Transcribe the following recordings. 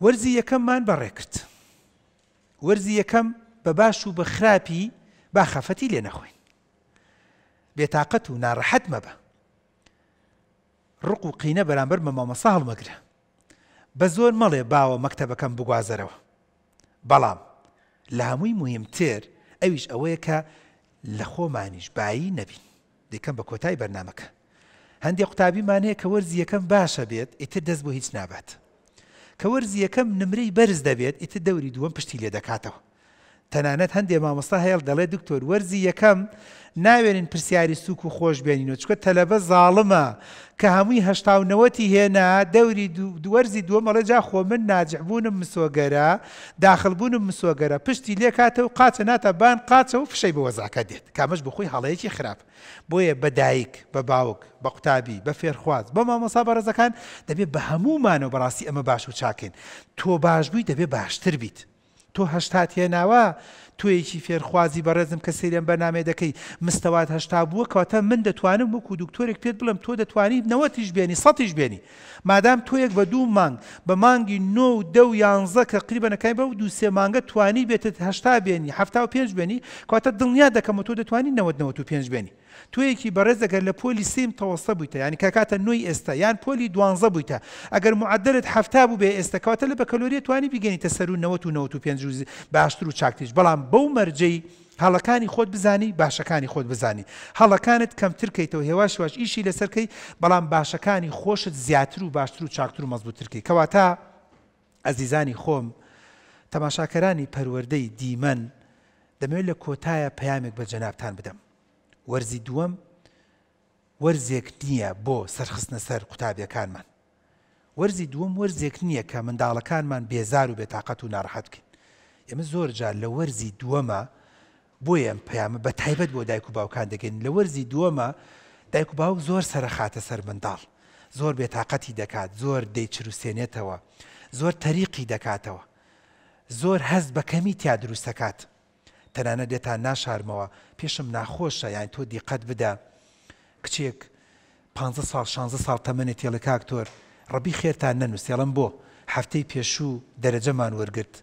وەرزی یەکەممان بەڕێکرد. وەرزی یەکەم بە باش و بە خراپی با خەفەتی لێ نەخۆین. بێتاقەت و ناڕەحەت مەبە. ڕق و قینە بەرامبەر بە مامۆستا هەڵمەگرە. بە زۆر مەڵێ باوە مەکتەبەکەم بگوازەرەوە. بەڵام لە هەمووی موهیمتر ئەویش ئەوەیە کە لە خۆمانیش بایی نەبین. دەیکەم بە کۆتای بەرنامەکە. هەندێ قوتابیمان هەیە کە وەرزی یەکەم باشە بێت ئیتر دەست بۆ هیچ نابات. کە وەرزی یەکەم نمرەی بەرز دەبێت ئیتر دەوری دووەم پشتی لێ دەکاتەوە. تەنانەت هەندێ مامۆستا هەیە دەڵێ دکتۆر وەرزی یەکەم ناوێرین پرسیاری سوک و خۆش بێنینەوە چونکە تەلەبە زاڵمە کە هەمووی هەشتا و نەوەتی هێنا دەوری وەرزی دووەم ئەڵێ جا خۆ من ناجح بوونم مسۆگەرە داخل بوونم مسۆگەرە پشتی لێکاتەوە قاچە ناتە بان قاچە و فشەی بۆ وەزعەکە دێت کە ئەمەش بۆ خۆی هەڵەیەکی خراپ بۆیە بە دایک بە باوک بە قوتابی بە فێرخواز بە مامۆستا بەڕێزەکان دەبێ بە هەموومانەوە بەڕاستی ئەمە باش و چاکەین تۆ باش بووی دەبێ باشتر بیت تۆ هەشتات هێناوە؟ تۆیەکی فێرخوازی بەڕێزم کە سەیری ئەم بەرنامەیە دەکەی مستەوات 80 بووە کەواتە من دەتوانم وەکو دکتۆرێک پێت بڵێم تۆ دەتوانی نەوەتیش بێنی سەتیش بێنی مادام تۆیەک بە دوو مانگ بە مانگی نۆ و دە و یانزە کە قریبەنەکانی بەو دوو سێ مانگە توانی بێتت 80 بێنی 75 بێنی کەواتە دڵنیا دەکەمەوە تۆ دەتوانی نەوەد 95 بێنی. تۆیەکی بەڕێز ئەگەر لە پۆلی سێی متەوەستە بوویتە یانی کە کاتە نۆی ئێستا یان پۆلی دوانزە بوویتە ئەگەر معەدەلت 70 بووبێ ئێستا کەواتە لە بەکەلۆریە توانی بیگەنیتە سەروو 90 و 95 و باشتر و چاکتریش بەڵام بەو مەرجەی هەڵەکانی خۆت بزانی باشەکانی خۆت بزانی هەڵەکانت کەمتر کەیتەوە هێواش هێواش ئیشی لەسەر کەی بەڵام باشەکانی خۆشت زیاتر و باشتر و چاکتر و مەزبووتر کەی کەواتە ئەزیزانی خۆم تەماشاکەرانی پەروەردەی دیمەن دەمەوێت لە کۆتایە پەیامێک بە جەنابتان بدەم وەرزی دووەم وەرزێک نییە بۆ سەرخستنە سەر قوتابیەکانمان وەرزی دووەم وەرزێک نییە کە منداڵەکانمان بێزار و بێتاقەت و ناڕەحەت بکەین ئێمە زۆر جار لە وەرزی دووەمە بۆیە ئەم پەیامە بە تایبەت بۆ دایک و باوکان دەگەین لە وەرزی دووەمە دایک و باوک زۆر سەرەخاتە سەر منداڵ زۆر بێتاقەتی دەکات زۆر دەیچروسێنێتەوە زۆر تەریقی دەکاتەوە زۆر هەست بە کەمی تیا دروست دەکات تەنانەت لێتان ناشارمەوە پێشم ناخۆشە یانی تۆ دیقەت بدە کچێک پانزە ساڵ شانزە ساڵ تەمەنێتی ئەڵێ کاک تۆر ڕەبی خێرتان نەنووسی ئەڵێم بۆ هەفتەی پێشوو دەرەجەمان وەرگرت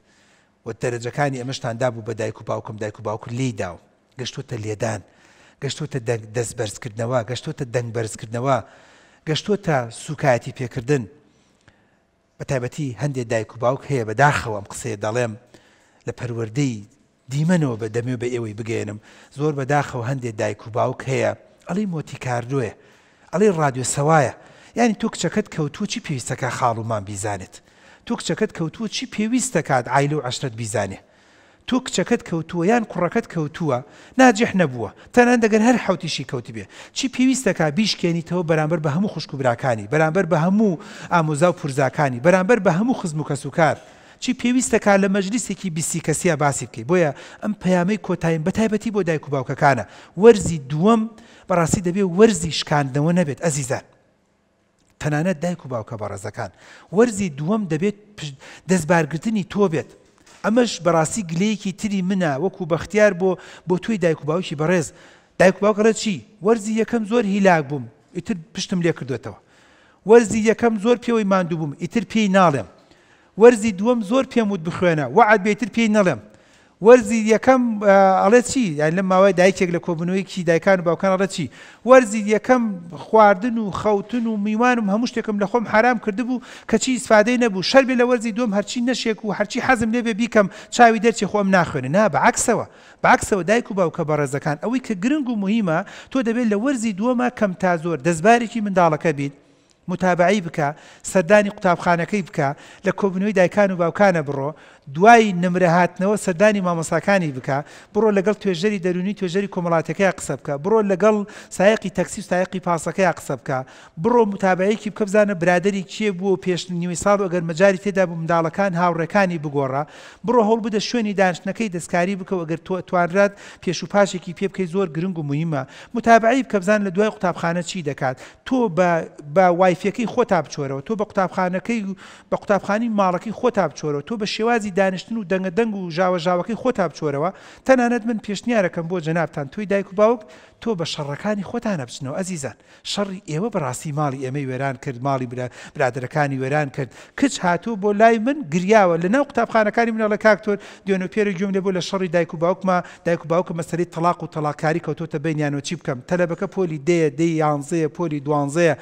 و دەرەجەکانی ئەمەشتان دابوو بە دایک و باوکم دایک و باوک لێی داوم گەشتۆتە لێدان گەشتۆتە دەنگ دەست بەرزکردنەوە گەشتۆتە دەنگ بەرزکردنەوە گەشتۆتە سوکایەتی پێکردن بە تایبەتی هەندێ دایک و باوک هەیە بە داخەوە ئەم قسەیە دەڵێم لە پەروەردەی دیمەنەوە بە دەمێ بە ئێوەی بگەیەنم زۆر بە داخەوە هەندێ دایک و باوک هەیە ئەڵێی مۆتی کاردۆیە ئەڵێی ڕادیۆ سەوایە یانی تۆ کچەکەت کەوتووە چی پێویستەکا خاڵ و مام بیزانێت تۆ کچەکەت کەوتووە چی پێویستەکات عایلە و عەشرەت بیزانێ تۆ کچەکەت کەوتووە یان کوڕەکەت کەوتووە ناجح نەبووە تەنانەت ئەگەر هەر حەوتیشی کەوتبێ چی پێویستەکا بیشکێنیتەوە بەرامبەر بە هەموو خوشک و براکانی بەرامبەر بە هەموو ئامۆزا و پورزاکانی بەرامبەر بە هەموو خزم و کەسوکار چی پێویستەکا لە مەجلیسێکی بیستی کەسیا باسی بکەی بۆیە ئەم پەیامەی کۆتاییم بە تایبەتی بۆ دایک و باوکەکانە وەرزی دووەم بەڕاستی دەبێ وەرزی شکاندنەوە نەبێت ئەزیزان تەنانەت دایک و باوکە بەڕێزەکان وەرزی دووەم دەبێت دەستبارگرتنی تۆ بێت ئەمەش بەڕاستی گلەیەکی تری منە وەکو بەختیار بۆ بۆ تۆی دایک و باوکی بەڕێز دایک و باوک ئەڵێ چی وەرزی یەکەم زۆر هیلاک بووم ئیتر پشتم لێ کردوێتەوە وەرزی یەکەم زۆر پێوەی ماندوو بووم ئیتر پێی ناڵێم وەرزی دووەم زۆر پێم وت بخوێنە وەعد بێ ئیتر پێی نەڵێم وەرزی یەکەم ئەڵێ چی؟ یانی لەم ماوەیە دایکێک لە کۆبوونەوەیەکی دایکان و باوکان ئەڵێ چی؟ وەرزی یەکەم خواردن و خەوتن و میوانم هەموو شتێکم لە خۆم حەرام کردبوو کەچی ئیسفادەی نەبوو شەر بێ لە وەرزی دووەم هەرچی نەشێک و هەرچی حەزم لێ بێ بیکەم چاوی دەرچێ خۆ ئەم ناخوێنێ نا بە عەکسەوە بە عەکسەوە دایک و باوکە بەڕێزەکان ئەوەی کە گرنگ و موهیمە تۆ دەبێت لە وەرزی دووەما کەم تا زۆر دەستبارێکی منداڵەکە بیت موتابەعەی بکە، سەردانی قوتابخانەکەی بکە، لە کۆبوونەوەی دایکان و باوکانە بڕۆ، دوای نمرە هاتنەوە سەردانی مامۆستاکانی بکە، بڕۆ لەگەڵ توێژەری دەروونی توێژەری کۆمەڵاتیەکەیا قسە بکە، بڕۆ لەگەڵ سایەقی تەکسی و سایەقی پاسەکەیا قسە بکە، بڕۆ موتابەعەیەکی بکە بزانە برادەری کێ بووە و پێش نیوەی ساڵ و ئەگەر مەجالی تێدا بوو منداڵەکان هاوڕێکانی بگۆڕە، بڕۆ هەوڵ بدە شوێنی دانیشتنەکەی دەستکاری بکە و ئەگەر توانرات پێش و پاشێکی پێ بکەی زۆر گرنگ و موهیمە موتابەعەی بکە بزانە لە دوای قوتابخانە چی دەکات، تۆ بە بە وایفیەکەی خۆتا بچۆرەوە، تۆ بە قوتابخانەکەی و بە قوتابخانی ماڵەکەی خۆتا بچۆرەوە، تۆ بە شێوازی دانیشتن و دەنگە دەنگ و ژاوە ژاوەکەی خۆتا بچۆرەوە، تەنانەت من پێشنیارەکەم بۆ جەنابتان تۆی دایک و باوک تۆ بە شەڕەکانی خۆتانە بچنەوە ئەزیزان شەڕی ئێوە بەڕاستی ماڵی ئێمەی وێران کرد ماڵی برا برادەرەکانی وێران کرد کچ هاتووە بۆ لای من گریاوە لە ناو قوتابخانەکانی من ئەڵێ کاک تۆر دوێنۆ پێرە گوێم لێ بوو لە شەڕی دایک و باوکما دایک و باوکم مەسەلەی تەڵاق و تەڵاقکاری کەوتۆتە بەینیانەوە چی بکەم تەلەبەکە پۆلی دەیە دەی یانزەیە پۆلی دوانزەیە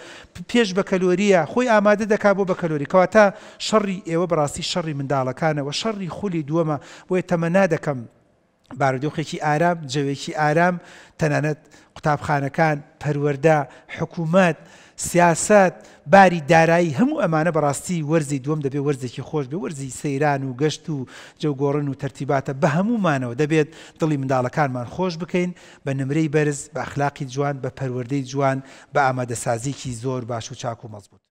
پێش بەکەلۆریە خۆی ئامادە دەکا بۆ بەکەلۆری کەواتە شەڕی ئێوە بەڕاستی شەڕی منداڵەکانە وە شەڕی خولی دووەمە بۆیە تەمەنا دەکەم بارودۆخێکی ئارام، جەوێکی ئارام، تەنانەت قوتابخانەکان، پەروەردە، حکوومەت، سیاسەت، باری دارایی هەموو ئەمانە بەڕاستی وەرزی دووەم دەبێت وەرزێکی خۆش بێت، وەرزی سەیران و گەشت و جەوگۆڕن و تەرتیباتە بە هەموومانەوە دەبێت دڵی منداڵەکانمان خۆش بکەین بە نمرەی بەرز، بە ئەخلاقی جوان، بە پەروەردەی جوان، بە ئامادەسازییەکی زۆر باش و چاک و مەزبووت.